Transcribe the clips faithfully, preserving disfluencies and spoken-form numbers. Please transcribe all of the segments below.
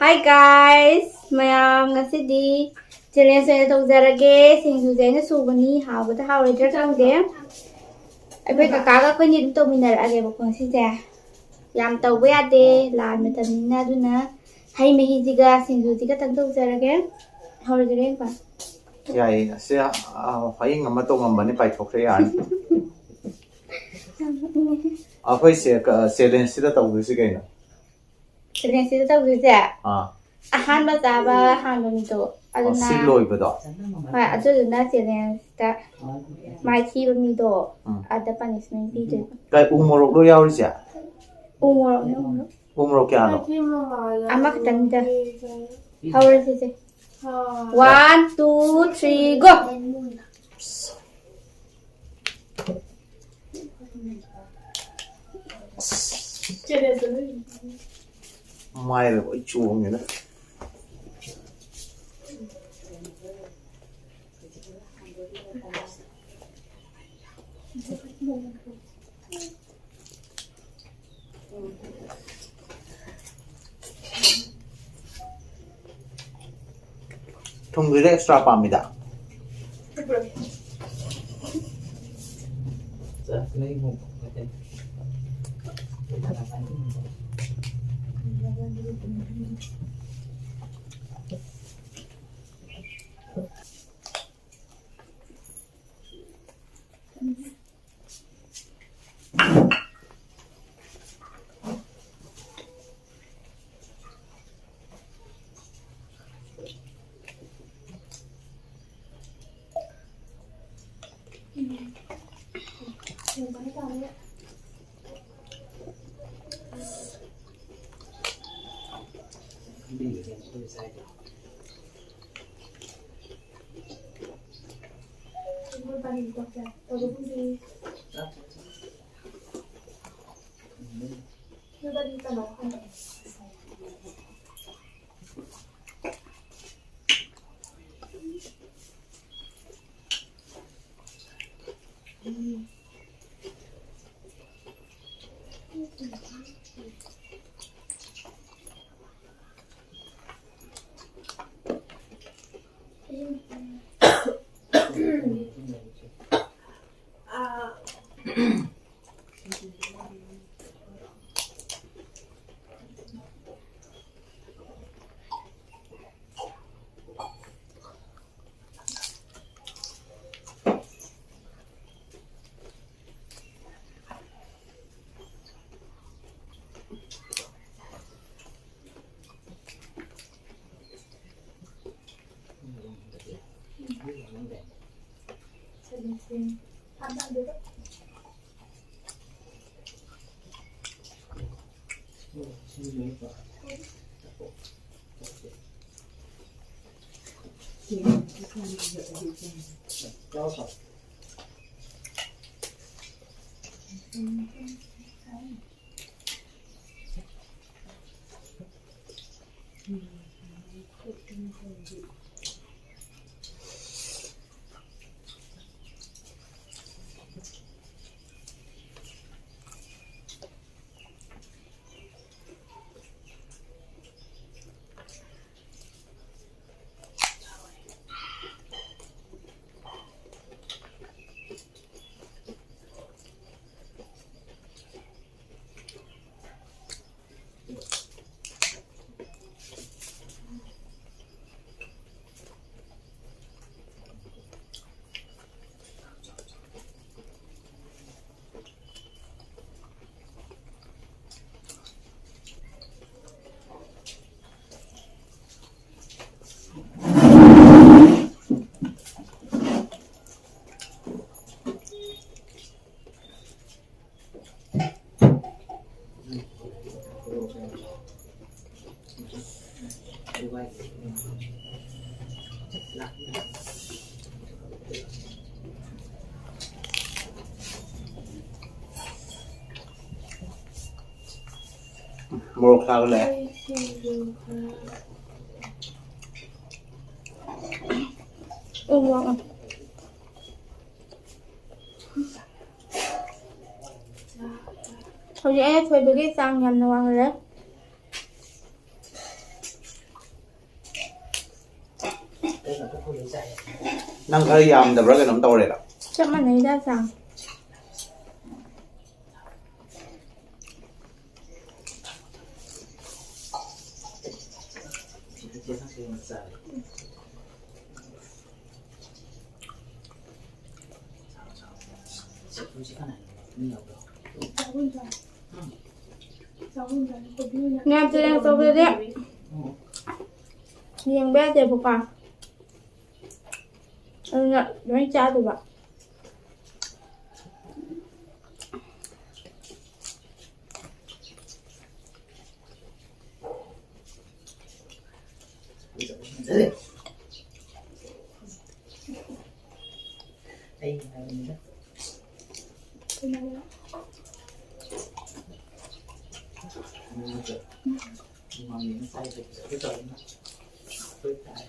Hi guys, ꯃꯌꯥꯝ ꯉꯁꯤꯗꯤ challenge ꯑꯣꯏꯅ ꯇꯧꯖꯔꯒꯦ꯫ ꯁꯤꯡꯖꯨꯁꯦ ꯑꯩꯅ ꯁꯨꯕꯅꯤ, ꯍꯥꯎꯒꯗ꯭ꯔꯥ ꯍꯥꯎꯔꯣꯏꯗ꯭ꯔꯥ ꯈꯪꯗꯦ꯫ ꯑꯩꯈꯣꯏ ꯀꯀꯥꯒ ꯑꯩꯈꯣꯏꯅꯤ ꯑꯗꯨꯝ ꯇꯧꯃꯤꯟꯅꯔꯛꯑꯒꯦꯕꯀꯣ ꯉꯁꯤꯁꯦ꯫ ꯌꯥꯝ ꯇꯧꯕ ꯌꯥꯗꯦ, ꯂꯥꯟ ꯃꯇꯝꯅꯤꯅ, ꯑꯗꯨꯅ ꯍꯩ ꯃꯍꯤꯁꯤꯒ ꯁꯤꯡꯖꯨꯁꯤꯒ ꯈꯛꯇꯪ ꯇꯧꯖꯔꯒꯦ꯫ ꯍꯧꯔꯁꯤꯔ ꯌꯦꯡꯕ? ꯌꯥꯏꯌꯦ꯫ ꯑꯁꯤ, ꯑ, ꯍꯌꯦꯡ ꯑꯃ ꯇꯣꯡꯉꯝꯕꯅꯤ, ꯄꯥꯏꯊꯣꯛꯈ꯭ꯔꯦ, ꯌꯥꯔꯅꯤ꯫ ꯑꯩꯈꯣꯏꯁꯦ, ꯀ-, challenge ꯁꯤꯗ ꯇꯧꯗꯣꯏꯁꯤ ꯀꯩꯅꯣ? Challenge ꯁꯤꯗ ꯇꯧꯗꯣꯏꯁꯦ ꯑꯥ꯫ ꯑꯍꯥꯟꯕ ꯆꯥꯕ ꯍꯥꯟꯕ ꯃꯤꯗꯣ, ꯑꯣ, ꯑꯗꯨꯅ ꯁꯤ ꯂꯣꯏꯕꯗꯣ? ꯍꯣꯏ, ꯑꯗꯨꯗꯨꯅ challenge ꯇ ꯃꯥꯏꯊꯤꯕ ꯃꯤꯗꯣ ꯎꯝ꯫ ꯑꯗ punishment ꯄꯤꯗꯣꯏꯕ꯫ ꯀꯩ, ꯎ ꯃꯣꯔꯣꯛ ꯂꯣ ꯌꯥꯎꯔꯤꯁꯦ? ꯎ ꯃꯣꯔꯣꯛꯅꯦ, ꯎ ꯃꯣꯔꯣꯛ꯫ ꯎ ꯃꯣꯔꯣꯛ ꯀꯌꯥꯅꯣ? ꯑꯃꯈꯛꯇꯅꯤꯗ꯫ ꯍꯧꯔꯁꯤꯁꯦ꯫ One, two, three, go! ꯃꯥꯏꯗ ꯂꯣꯏ ꯆꯣꯡꯉꯦꯗ꯫ ꯊꯨꯝꯒꯤꯗ extra ꯄꯥꯝꯃꯤꯗ꯫ ꯃꯣꯔꯣꯛ ꯁꯥꯒ ꯂꯩ꯫ ꯎꯝ, ꯎꯝ, ꯎꯝ꯫ ꯍꯧꯖꯤꯛ ꯑꯩꯅ ꯊꯣꯏꯕꯒꯤ ꯆꯥꯡ ꯌꯥꯝꯅ ꯋꯥꯡꯍꯜꯂꯦ꯫ ꯅꯪ ꯈꯔ ꯌꯥꯝꯗꯕ꯭ꯔꯥ ꯀꯩꯅꯣꯝ ꯇꯧꯔꯦꯗ꯫ ꯆꯞ ꯃꯥꯟꯅꯩꯗ ꯆꯥꯡ꯫ ꯌꯥꯝ ꯇꯦꯟꯅ ꯇꯧꯗ꯭ꯔꯗꯤ ꯌꯦꯡꯕ ꯌꯥꯗꯦꯕꯀꯣ꯫ ꯑꯗꯨꯅ ꯂꯣꯏ ꯆꯥꯗꯣꯏꯕ꯫ ꯑꯩ ꯍꯥꯏꯕꯅꯤꯗ꯫ ꯃꯃꯥꯡꯒꯤ ꯉꯁꯥꯏ ꯐꯖꯕ ꯇꯧꯔꯤꯅ꯫ ꯑꯩꯈꯣꯏ ꯇꯥꯔꯦ꯫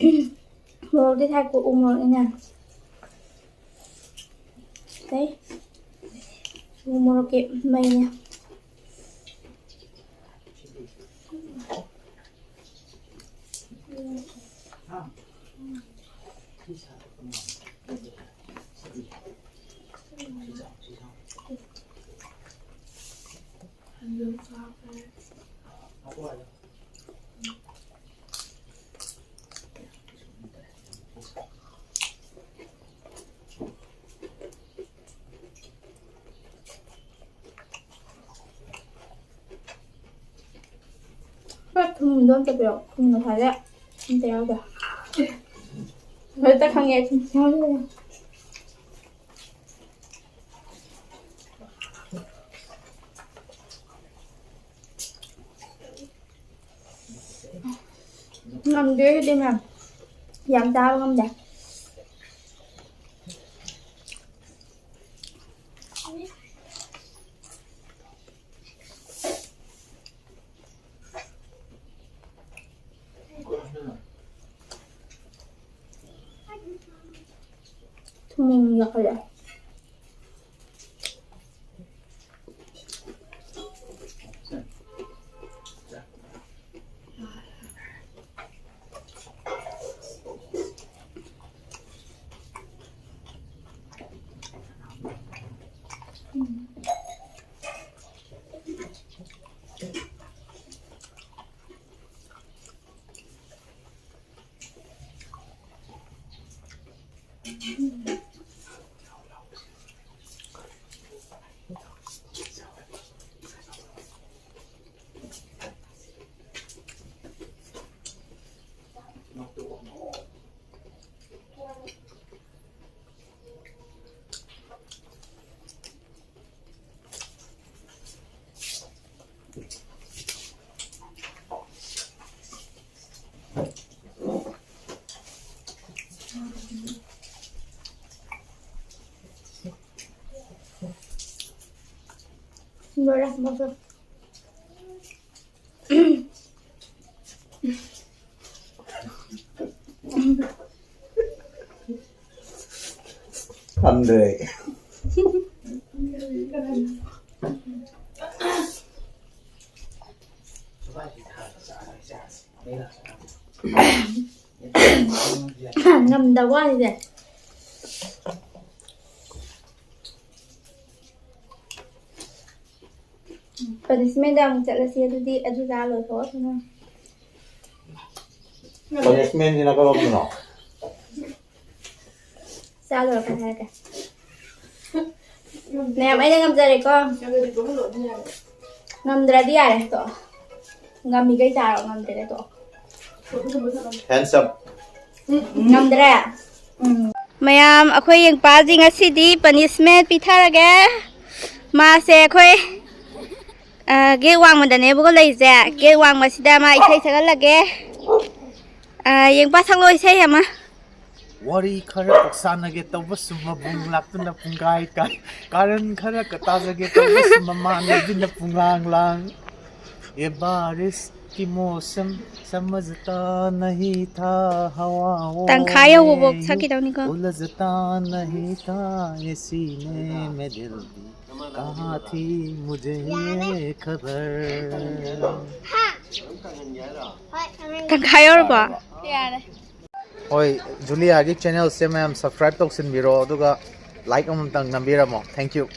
ꯎꯝ꯫ ꯃꯣꯔꯣꯛꯇꯤ ꯊꯥꯛꯄ ꯎ ꯃꯣꯔꯣꯛꯅꯤꯅ꯫ ꯀꯩ? ꯎ ꯃꯣꯔꯣꯛꯀꯤ ꯃꯩꯅꯦ꯫ ꯍꯣꯏ, ꯊꯨꯝꯗꯣ ꯑꯝꯇ ꯄꯤꯔꯛꯑꯣ꯫ ꯊꯨꯝ ꯉꯁꯥꯏꯗ ꯑꯝꯇ ꯌꯥꯎꯗꯦ꯫ ꯍꯧꯖꯤꯛꯇ ꯈꯪꯉꯦ ꯊꯨꯝ ꯌꯥꯎꯗꯦ꯫ ꯉꯝꯗꯦ ꯑꯩꯗꯤ ꯃꯌꯥꯝ꯫ ꯌꯥꯝ ꯆꯥꯕ ꯉꯝꯗꯦ꯫ ꯊꯨꯝ ꯌꯥꯛꯈꯠꯂꯛꯑꯦ꯫ ꯂꯣꯏꯔꯦ, ꯃꯁꯛ꯫ ꯈꯪꯗ꯭ꯔꯦ꯫ ꯉꯝꯗꯕ ꯋꯥꯅꯤꯁꯦ꯫ ꯄꯅꯤꯁꯃꯦꯟꯗ ꯑꯃꯨꯛ ꯆꯠꯂꯁꯤ ꯑꯗꯨꯗꯤ, ꯑꯗꯨ ꯆꯥ ꯂꯣꯏꯊꯣꯛꯑꯁꯤꯅ꯫ ꯄꯅꯤꯁꯃꯦꯟꯁꯤꯅ ꯀꯔꯝꯕꯅꯣ? ꯆꯥ ꯂꯣꯏꯔꯀꯥꯟꯗ ꯍꯥꯏꯔꯛꯀꯦ꯫ ꯃꯌꯥꯝ, ꯑꯩꯅ ꯉꯝꯖꯔꯦꯀꯣ꯫ ꯉꯝꯗ꯭ꯔꯗꯤ ꯌꯥꯔꯦ, ꯇꯣꯛꯑꯣ꯫ ꯉꯝꯃꯤꯈꯩ ꯆꯥꯔꯣ, ꯉꯝꯗ꯭ꯔꯦ ꯇꯣꯛꯑꯣ꯫ Hands up. ꯉꯝꯗ꯭ꯔꯦ꯫ ꯎꯝ꯫ ꯃꯌꯥꯝ, ꯑꯩꯈꯣꯏ ꯌꯦꯡꯄꯥꯁꯤ ꯉꯁꯤꯗꯤ ꯄꯅꯤꯁꯃꯦꯟ ꯄꯤꯊꯔꯒꯦ꯫ ꯃꯥꯁꯦ ꯑꯩꯈꯣꯏ, ꯑ, ꯒꯦꯠ ꯋꯥꯡꯃꯗꯅꯦꯕꯀꯣ ꯂꯩꯔꯤꯁꯦ꯫ ꯒꯦꯠ ꯋꯥꯡꯃꯁꯤꯗ ꯃꯥ ꯏꯁꯩ ꯁꯛꯍꯜꯂꯒꯦ꯫ ꯑ, ꯌꯦꯡꯄꯥ, ꯁꯛꯂꯣ ꯏꯁꯩ ꯑꯃ꯫ ꯋꯥꯔꯤ ꯈꯔ ꯀꯣꯛ ꯁꯥꯟꯅꯒꯦ ꯇꯧꯕꯁꯨ ꯃꯕꯨꯡ ꯂꯥꯛꯇꯨꯅ ꯄꯨꯡꯒꯥꯏ ꯀꯥꯏ꯫ ꯀꯥꯔꯟ ꯈꯔ ꯀ ꯇꯥꯖꯒꯦ ꯇꯧꯕꯁꯨ ꯃꯃꯥꯟꯅꯕꯤꯅ ꯄꯨꯡꯂꯥꯡ ꯂꯥꯡ꯫ ये बारिश की मौसम समझता नहीं था हवाओं ꯇꯪꯈꯥꯏ ꯌꯧꯕꯐꯥꯎ में ꯁꯛꯈꯤꯗꯧꯅꯤꯀꯣ꯫ उलझता नहीं था ये सीने में दिल भी कहाँ थी मुझे ये खबर। ꯇꯪꯈꯥꯏ ꯌꯧꯔꯕꯣ? ꯌꯥꯔꯦ꯫ ꯍꯣꯏ, ꯖꯨꯂꯤꯌꯥꯒꯤ ꯆꯦꯅꯦꯜꯁꯦ ꯃꯌꯥꯝ subscribe ꯇꯧꯁꯤꯟꯕꯤꯔꯣ, ꯑꯗꯨꯒ like ꯑꯃꯃꯝꯇꯪ ꯅꯝꯕꯤꯔꯝꯃꯣ꯫ Thank you꯫